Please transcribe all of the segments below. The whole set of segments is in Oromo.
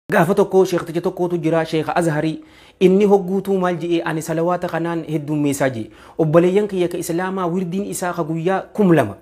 Gaafa tokko sheekticha tokkotu jira, Sheekha Azharii. Inni hogguutuu maal je'ee? Ani salawaata kanaan heddummeessaa jee. Obboleeyyan kiyya ka Islaamaa, wirdiin isaa ka guyyaa 2000,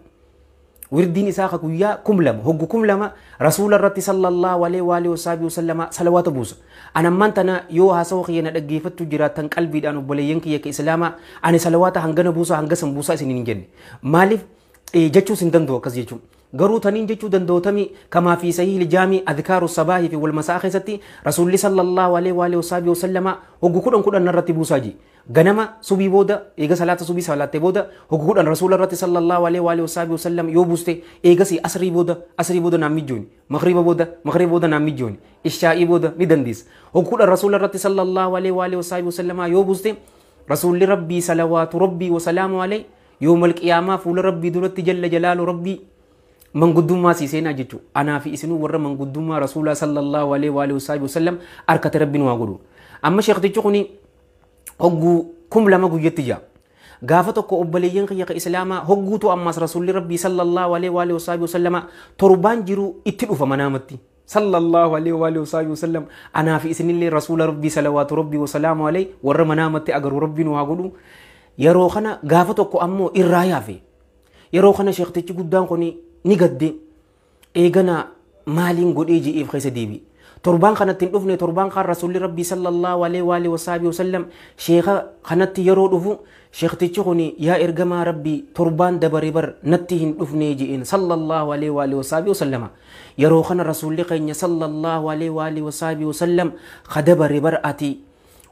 wirdiin isaa ka guyyaa 2000, hoggu 2000 Rasuula irratti sallallahu alaihi wa alihi wasallama salawaata buusa. An ammaan tana yoo haasawa kiyya na dhaggeeffachuu jiraattan qalbiidhaan, obboleeyyan kiyya ka Islaamaa, ani salawaata hangana buusa, hanga san buusaa isiniin hin jenne. Maaliif jechuus hin danda'u akkas jechuun. Garuu taniin jechuu danda'u tami? Kamaa fi sahiih jaami adhkaaru sabaahii fi wal masaa keessatti Rasuulli sallallahu alaihi wa alihi wasallama hoggu 10 10 irratti buusaa ji. Ganama subii booda, eega salaata subii salaattee booda, hoggu 10 Rasuula irratti sallallahu alaihi wa alihi wasallam yoo buuste, eegasii asrii booda naan mijjooni, magriba booda, magriba booda naan mijjooni, ishaa'ii booda ni dandeessa. Hoggu 10 Rasuula irratti sallallahu alaihi wa alihi wasallama yoo buuste, Rasuulli Rabbii salawaatu Rabbii wasalaamu alaihi yoomal qiyaamaa fuula Rabbii duratti jalla jalaalu Rabbii manguddummaa sii seenaa jechuudha. Anaa fi isinuu warra manguddummaa Rasuulaa sallallahu alaihi wa alihi wasallam harkate Rabbiin waa godhu. Amma sheektichi kuni hogguu 2000 guyyatti jira. Gaafa tokko, obboleeyyan kiyya ka Islaamaa, hogguutu ammas Rasuulli Rabbii sallallahu alaihi wa alihi wasallama torbaan jiru itti dhufa manaamatti. Sallallahu alaihi wa alihi wasallam. Anaa fi isinillee Rasuula Rabbii salawaatu Rabbii wasalaamu alaihi warra manaamatti agaru Rabbiin waa godhu. Yeroo kana gaafa tokko ammoo irraa yaafe. Yeroo kana sheektichi guddaan kuni ni gadde. Eegana maaliin godhee je'eef keessa deebi. Torbaan kanatti hin dhufne. Torbaan kan Rasuulli Rabbii sallallahu alaihi wa alihi wasallam sheeka kanatti yeroo dhufu, sheektichi kun, "Yaa ergamaa Rabbii, torbaan dabare bar natti hin dhufne," je'een sallallahu alaihi wa alihi wasallama. Yeroo kana Rasuulli keenya sallallahu alaihi wa alihi wasallam, "Kadabare bar ati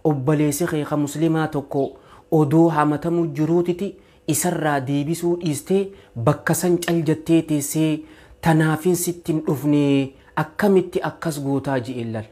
obboleessi kee ka muslimaa tokko odoo hamatamu jiruutiti isarraa deebisuu dhiistee bakka san cal jettee teessee, tanaafin sitti hin dhufne, akkamitti akkas gootaa?" je'een lal.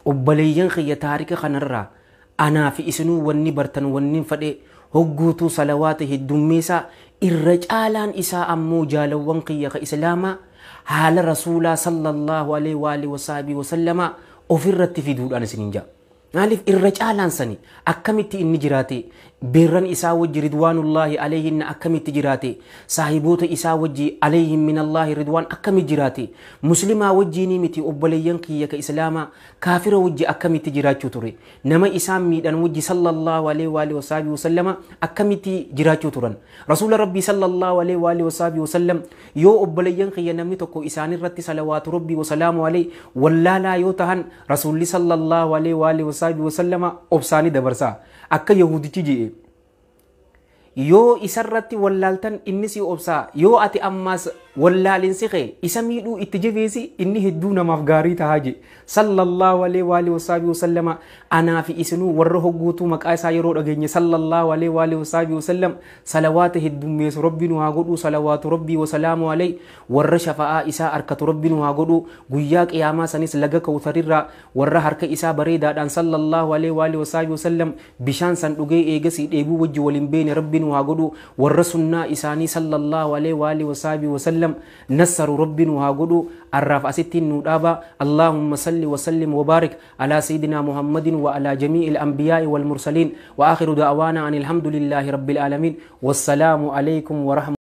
Obboleeyyan kiyya, taarika kanarraa anaa fi isinuu wanni bartan, wanni fadhe, hogguutuu salawaata heddummeessaa. Irra caalaan isaa ammoo, jaalawwan kiyya ka Islaamaa, haala Rasuulaa sallallahu alaihi wa alihi wasallama ofirratti fiduudhaan isiniin jaa. Maaliif irra caalaan sani akkamitti inni jiraate, beerran isaa wajji ridwaanullaahi alayhinna akkamitti jiraate, saahiboota isaa wajji alayhim minallaahi ridwaan akkamitti jiraate, muslimaa wajjiinii miti, obboleeyyan kiyya ka Islaamaa, kaafira wajji akkamitti jiraachuu ture, nama isaan miidhan wajji sallallahu alaihi wa alihi wasallama akkamitti jiraachuu turan Rasuula Rabbii sallallahu alaihi wa alihi wasallam. Yoo obboleeyyan kiyya namni tokko isaanirratti salawaatu Rabbii wasalaamu alayhi wallaalaa yoo tahan, Rasuulli sallallahu alaihi wa alihi wasallama obsaanii dabarsaa. Akka yahudichi je'e, yoo isarratti wallaaltan inni si obsaa, yoo ati ammaas wallaalinsi kee isa miidhuu itti jabeesi, inni hedduu namaaf gaarii tahaa je sallallahu alaihi wa alihi wasallama. Anaa fi isinuu warra hogguutuu maqaa isaa yeroo dhageenye sallallahu alaihi wa alihi wasallam salawaata heddummeessu Rabbi nu haa godhuu. Salawaatu Rabbii wasalaamu alaihi warra shafa'aa isaa harkatu Rabbi nu haa godhuu. Guyyaa qiyaamaa sanis laga Kawtarirraa warra harka isaa bareedaadhaan sallallahu alaihi wa alihi wasallam bishaan san dhugee eegasii dheebuu wajji waliin beene Rabbi nu haa godhuu. Warra sunnaa isaanii sallallahu alaihi wa alihi wasallam nassaru Rabbi nu haa godhuu. Arraaf asittiin nu dhaaba. Allahumma salli wa sallim wa baarik ala sayyidina Muhammadin wa ala jamii'il anbiyaa'i wal mursaliin wa akhiru da'waana anil hamdulillahi rabbil aalamiin. Wassalaamu alaykum wa rahmatullahi.